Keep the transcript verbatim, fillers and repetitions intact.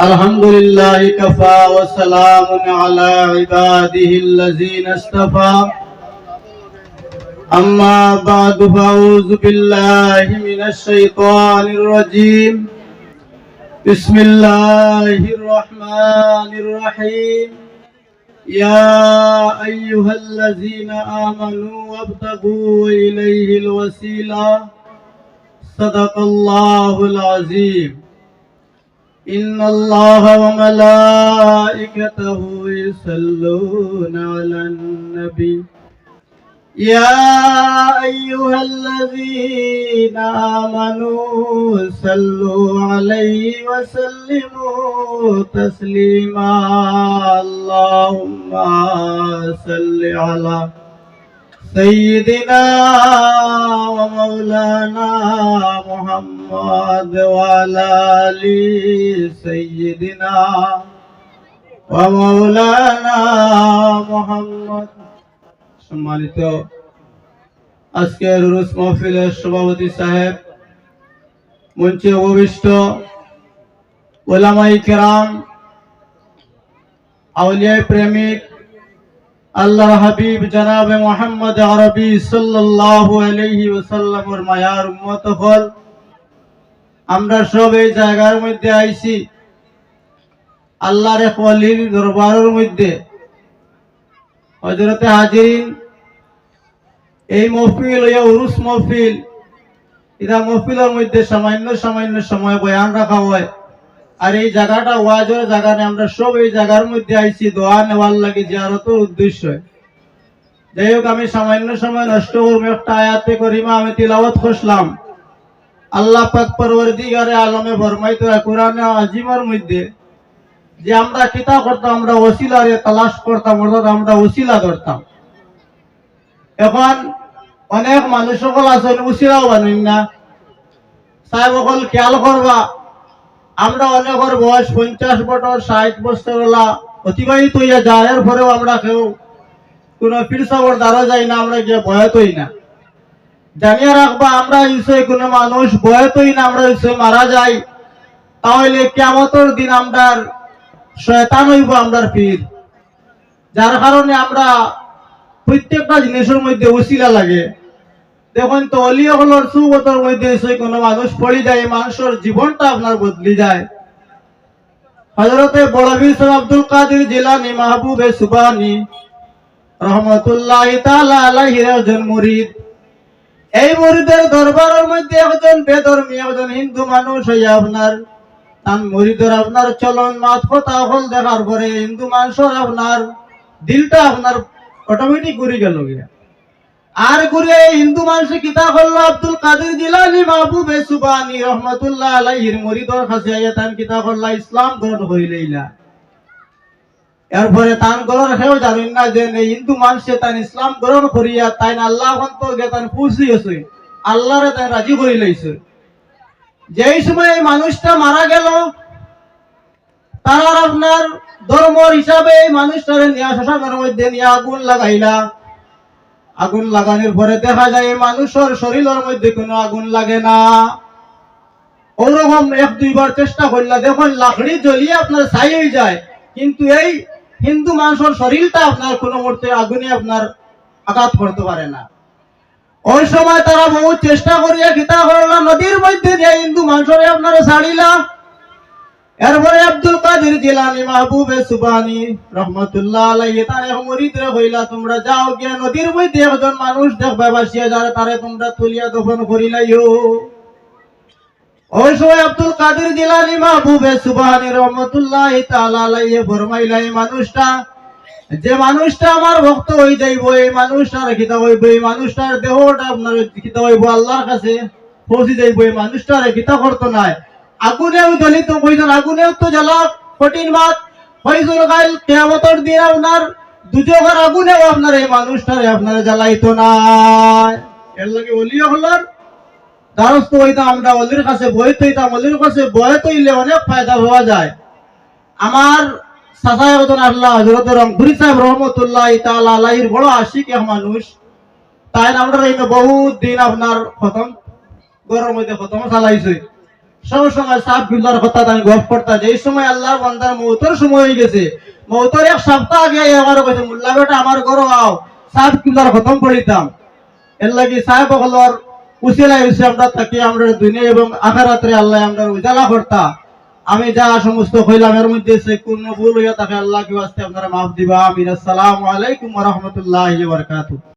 الحمد لله كفى وسلام على عباده الذين اصطفى. أما بعد، فأعوذ بالله من الشيطان الرجيم. بسم الله الرحمن الرحيم. يا أيها الذين آمنوا ابتغوا إليه الوسيلة. صدق الله العظيم. إن الله وملائكته يصلون على النبي. يا أيها الذين آمنوا صلوا عليه وسلموا تسليما. اللهم صل على سيدنا ومولانا محمد وعلى آل سيدنا ومولانا محمد. সম্মানিত আজকের উরুস মাহফিলের সভাপতি সাহেব, মঞ্চে উপবিষ্ট ওলামায়ে কেরাম, আউলিয়ায়ে প্রেমিক, আল্লাহর হাবিব জনাবে মুহাম্মদ আরবি সাল্লাল্লাহু আলাইহি ওয়াসাল্লামর মায়ার উম্মত অকল, আমরা সব এই জায়গার মধ্যে আইছি আল্লাহর এক ওলির দরবারর মধ্যে। হযরতে হাজিরিন, এই মহফিল অইয়া উরুস মহফিল, ইটা মহফিলর মধ্যে সামান্য সামান্য সময় বয়ান রাখা হয়। আর এই জাগাটা ওয়াজর জাগা নায়, আমরা সব এই জাগার মধ্যে আইছি দোয়া নেওয়ার লাগি, জিয়ারতর উদ্দেশ্যে। যাই হোক, আমি সামান্য সময় নষ্ট করমু, একটা আয়াতে করিমা আমি তিলাওয়াত করছিলাম। আল্লাহ পাক পরওয়ারদিগারে আলমে ফরমাইতরা কোরআনে আজিমর মধ্যে যে আমরা কিতা করতাম, আমরা ওসিলারে তালাশ করতাম, অর্থাৎ আমরা ওসিলা ধরতাম। এখন অনেক মানুষ অকল আছইন, উসিলাও বানইন না। সাহেব অকল খেয়াল করবা, আমরা অনেকর বয়স পঞ্চাশ বছর, ষাইট বছর অলা অতিবাহিত অইয়া যায়, এরপরেও আমরা কেউ কুনু পীর সাবর দ্বারো যাই না, আমরা গিয়া বয়াত অই না। জানিয়া রাখবা, আমরা ইসে কুনু মানুষ বয়াত অই না, আমরা ইসে মারা যাই, তাহলে কিয়ামতর দিন আমরার শয়তান অইবো আমরার পীর। যার কারণে আমরা প্রত্যেকটা জিনিসর মধ্যে উসিলা লাগে। দেখইন তো, অলি অকলর সুবতর মধ্যে ইসে কুনু মানুষ পড়ি যায়, এই মানুষর জীবনটা আপনার বদলি যায়। হযরতে বড় পীর সাহেব আব্দুল কাদির জিলানী মাহবুবে সুবহানী রহমতুল্লাহি তাআলা আলাইহির একজন মুরিদ। এই মুরিদর দরবারর মধ্যে একজন বেধর্মী, একজন হিন্দু মানুষ অইয়া আপনার তান মুরিদর আপনার চলন, মাত, কথা অকল দেখার পরে হিন্দু মানুষর আপনার দিলটা আপনার automatic ঘুরি গেল গিয়া। আর ঘুরে এই হিন্দু মানুষে কিতা করলো, আব্দুল কাদির জিলানী মাহবুবে সুবহানী রহমতুল্লাহ আলাইহির মুরিদর কাছে আইয়া তান কিতা করলা, ইসলাম গ্রহণ করিলাইলা। এরপরে তান ঘরর কেউ জানইন না যে এই হিন্দু মানুষে তান ইসলাম গ্রহণ করিয়া তাইন আল্লাহ পর্যন্ত গিয়া তান পৌঁছি গেছে, আল্লাহরে তাইন রাজি করিলাইছে। যেই সময় এই মানুষটা মারা গেল, তারার আপনার ধর্মর হিসাবে এই মানুষটারে নিয়া শ্মশানর মধ্যে নিয়া আগুন লাগাইলা। আগুন লাগানির পরে দেখা যায় এই মানুষর শরীলর মধ্যে কুনু আগুন লাগে না। অউরকম এক দুইবার চেষ্টা করলা, দেখইন লাকড়ি জ্বলিয়া আপনার ছাই অই যায়, কিন্তু এই হিন্দু মানুষর শরীলটা আপনার কুনু মুহূর্তে আগুনে আপনার আঘাত করতে পারে না। ওই সময় তারা বহুত চেষ্টা করিয়া কিতা করলা, নদীর মধ্যে দিয়া হিন্দু মানুষরে আপনারে ছাড়িলা। এরপরে আব্দুল কাদির জিলানী মাহবুবে সুবহানী রহমতুল্লাহ আলাইহি তার এক মুরিদরে কইলা, "তোমরা যাও গিয়া নদীর মধ্যে একজন মানুষ দেখবায় ভাসিয়া যার, তারে তোমরা তুলিয়া দফন করিলাইও।" ওই সময় আব্দুল কাদির জিলানী মাহবুবে সুবহানী রহমতুল্লাহি তাআলা আলাইহি ফরমাইলা, "এই মানুষটা, যে মানুষটা আমার ভক্ত অই যাইবো, এই মানুষটার কিতা অইবো, এই মানুষটার দেহটা আপনার কিতা অইবো, আল্লাহর কাছে পৌঁছি যাইবো, এই মানুষটারে কিতা করতো নায়, আগুনেও জ্বলিতো।" কইছইন, আগুনেও তো জ্বালা কঠিন মাত। কইছইন, কাইল কিয়ামতর দিন আপনার দুজখর আগুনেও আপনার এই মানুষটারে আপনারে জ্বালাইতো নায়। এর লাগি ওলি অকলর দ্বারস্থ অইতাম আমরা, ওলির কাছে বয়াত অইতাম, ওলির কাছে বয়াত অইলে অনেক ফায়দা পাওয়া যায়। আমার চাচা একজন আল্লাহ হযরত রংপুরি সাহেব রহমতুল্লাহ তাআলা আলাইহির বড় আশিক এক মানুষ, তাইন আমরার ইনো বহুত দিন আপনার খতম, ঘরর মধ্যে খতম চালাইছে। সব সময় সাব কিবলার কথা তাই গফ করতা। যেই সময় আল্লাহর বান্দার মৌতর সময় অই গেছে, মৌতর এক সপ্তাহ আগে আইয়া আমারে কইছে, "মোল্লা বেটা, আমার ঘরো আও, সাব কিবলার খতম পড়িতাম।" এর লাগি সাহেব অকলর উসিলায় অইছে আমরা থাকি আমরা দুনিয়া এবং আখেরাতরে আল্লাহ আমরা উজালা করতা। আমি যা সমস্ত কইলাম এর মধ্যে যে কোনো ভুল অইয়া থাকে আল্লাহ কি ওয়াস্তে আপনারা মাফ দিবা। আমিন। আসসালামু আলাইকুম ওয়া রাহমাতুল্লাহি ওয়া বারাকাতুহু।